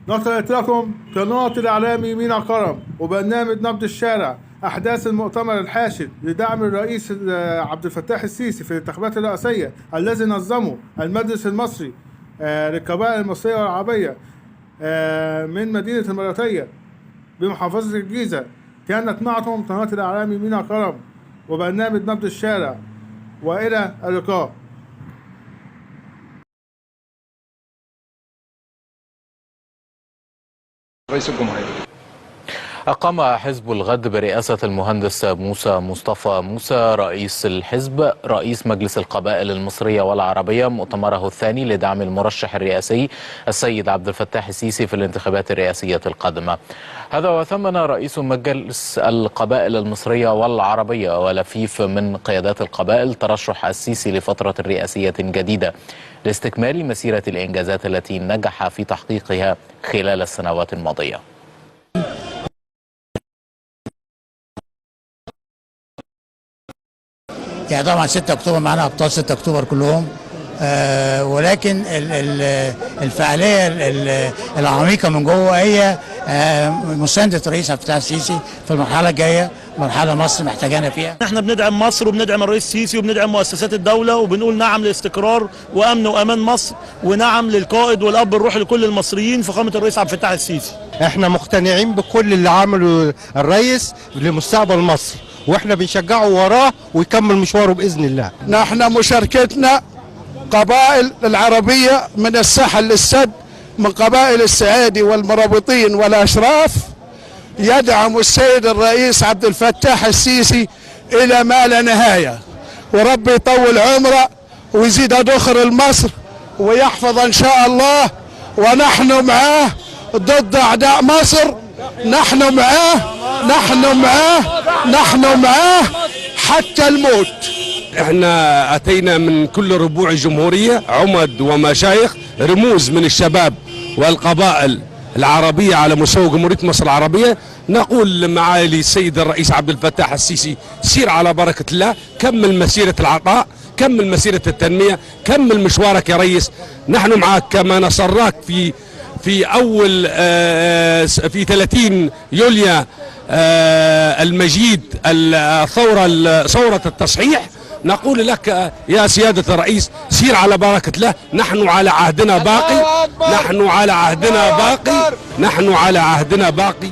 نقلت لكم قناة الإعلامي مينا كرم وبرنامج نبض الشارع أحداث المؤتمر الحاشد لدعم الرئيس عبد الفتاح السيسي في الانتخابات الرئاسية الذي نظمه المجلس المصري للقبائل المصرية والعربية من مدينة المريوطية بمحافظة الجيزة. كانت معكم قناة الإعلامي مينا كرم وبرنامج نبض الشارع، وإلى اللقاء. رئيس الجمهورية. أقام حزب الغد برئاسة المهندس موسى مصطفى موسى رئيس الحزب رئيس مجلس القبائل المصرية والعربية مؤتمره الثاني لدعم المرشح الرئاسي السيد عبد الفتاح السيسي في الانتخابات الرئاسية القادمة. هذا وثمن رئيس مجلس القبائل المصرية والعربية ولفيف من قيادات القبائل ترشح السيسي لفترة رئاسية جديدة لاستكمال مسيرة الإنجازات التي نجح في تحقيقها خلال السنوات الماضية. يعني طبعا 6 اكتوبر معانا ابطال 6 اكتوبر كلهم، ولكن الفعالية العميقة من جوه هي مساندة الرئيس عبد الفتاح السيسي في المرحلة الجاية، مرحلة مصر محتاجانا فيها. احنا بندعم مصر وبندعم الرئيس السيسي وبندعم مؤسسات الدولة، وبنقول نعم لاستقرار وامن وامان مصر، ونعم للقائد والاب الروحي لكل المصريين فخامة الرئيس عبد الفتاح السيسي. احنا مقتنعين بكل اللي عمله الرئيس لمستقبل مصر، واحنا بنشجعه وراه ويكمل مشواره باذن الله. نحن مشاركتنا قبائل العربية من الساحل للسد، من قبائل السعادي والمرابطين والاشراف، يدعم السيد الرئيس عبد الفتاح السيسي الى ما لا نهاية، وربي يطول عمره ويزيد دخر لمصر ويحفظ ان شاء الله، ونحن معاه ضد اعداء مصر، نحن معاه، نحن معاه، نحن معاه حتى الموت. احنا اتينا من كل ربوع الجمهورية، عمد ومشايخ، رموز من الشباب والقبائل العربية على مستوى جمهورية مصر العربية. نقول لمعالي السيد الرئيس عبد الفتاح السيسي، سير على بركة الله، كمل مسيرة العطاء، كمل مسيرة التنمية، كمل مشوارك يا ريس، نحن معك كما نصرناك في اول في 30 يوليو المجيد الثورة، ثورة التصحيح. نقول لك يا سيادة الرئيس، سير على بركة الله، نحن على عهدنا باقي، نحن على عهدنا باقي، نحن على عهدنا باقي.